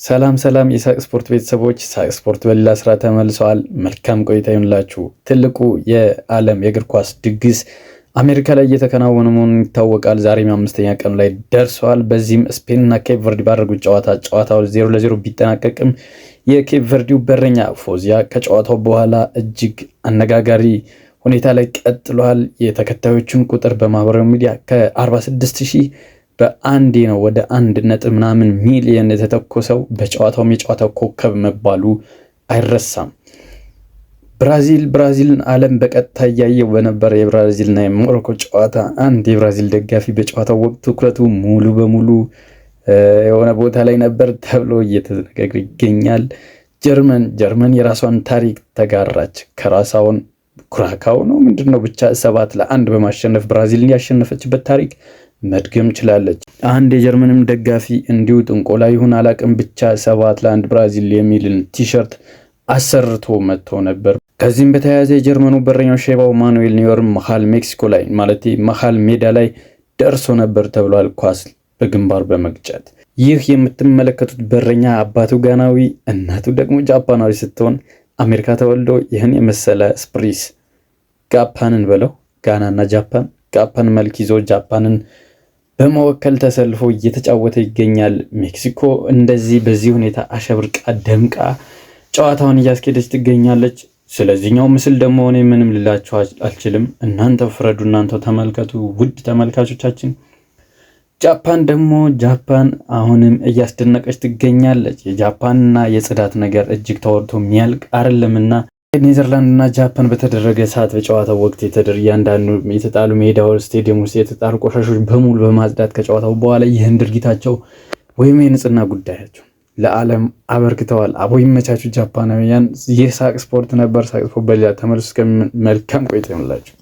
ሰላም ሰላም የሳቅ ስፖርት ቤተሰቦች፣ ሳቅ ስፖርት በሌላ ስራ ተመልሰዋል። መልካም ቆይታ ይሁንላችሁ። ትልቁ የዓለም የእግር ኳስ ድግስ አሜሪካ ላይ እየተከናወነ መሆኑን ይታወቃል። ዛሬም አምስተኛ ቀኑ ላይ ደርሰዋል። በዚህም ስፔንና ኬፕ ቨርዲ ባደረጉት ጨዋታ ጨዋታው 0-0 ቢጠናቀቅም የኬፕ ቨርዲው በረኛ ፎዚያ ከጨዋታው በኋላ እጅግ አነጋጋሪ ሁኔታ ላይ ቀጥሏል። የተከታዮቹን ቁጥር በማህበራዊ ሚዲያ ከ46 ሺህ በአንዴ ነው ወደ አንድ ነጥብ ምናምን ሚሊየን የተተኮሰው። በጨዋታውም የጨዋታው ኮከብ መባሉ አይረሳም። ብራዚልን ዓለም በቀጥታ እያየው በነበረ የብራዚልና የሞሮኮ ጨዋታ አንድ የብራዚል ደጋፊ በጨዋታው ወቅት ትኩረቱ ሙሉ በሙሉ የሆነ ቦታ ላይ ነበር ተብሎ እየተነገረ ይገኛል። ጀርመን የራሷን ታሪክ ተጋራች። ከራሳውን ኩራካው ነው ምንድን ነው ብቻ 7-1 በማሸነፍ ብራዚልን ያሸነፈችበት ታሪክ መድገም ችላለች። አንድ የጀርመንም ደጋፊ እንዲሁ ጥንቆላ ይሁን አላቅም ብቻ 7-1 ብራዚል የሚልን ቲሸርት አሰርቶ መጥቶ ነበር። ከዚህም በተያያዘ የጀርመኑ በረኛው ሼባው ማኑኤል ኒውየር መሃል ሜክሲኮ ላይ ማለት መሃል ሜዳ ላይ ደርሶ ነበር ተብሏል፣ ኳስ በግንባር በመግጨት። ይህ የምትመለከቱት በረኛ አባቱ ጋናዊ እናቱ ደግሞ ጃፓናዊ ስትሆን አሜሪካ ተወልዶ ይህን የመሰለ ስፕሪስ ጋፓንን በለው ጋናና ጃፓን ጋፓን መልክ ይዞ ጃፓንን በመወከል ተሰልፎ እየተጫወተ ይገኛል። ሜክሲኮ እንደዚህ በዚህ ሁኔታ አሸብርቃ ደምቃ ጨዋታውን እያስኬደች ትገኛለች። ስለዚህኛው ምስል ደግሞ እኔ ምንም ልላችሁ አልችልም። እናንተ ፍረዱ፣ እናንተ ተመልከቱ። ውድ ተመልካቾቻችን ጃፓን ደግሞ ጃፓን አሁንም እያስደነቀች ትገኛለች። የጃፓንና የጽዳት ነገር እጅግ ተወርቶ የሚያልቅ አይደለምና ኔዘርላንድ እና ጃፓን በተደረገ ሰዓት በጨዋታው ወቅት እያንዳንዱ የተጣሉ ሜዳዎች፣ ስቴዲየም ውስጥ የተጣሉ ቆሻሾች በሙሉ በማጽዳት ከጨዋታው በኋላ ይህን ድርጊታቸው ወይም የንጽህና ጉዳያቸው ለዓለም አበርክተዋል። አቦ ይመቻችሁ ጃፓናውያን። ይህ ሳቅ ስፖርት ነበር። ሳቅ ስፖርት በሌላ ተመልሶ እስከ መልካም ቆይታ ይሁንላችሁ።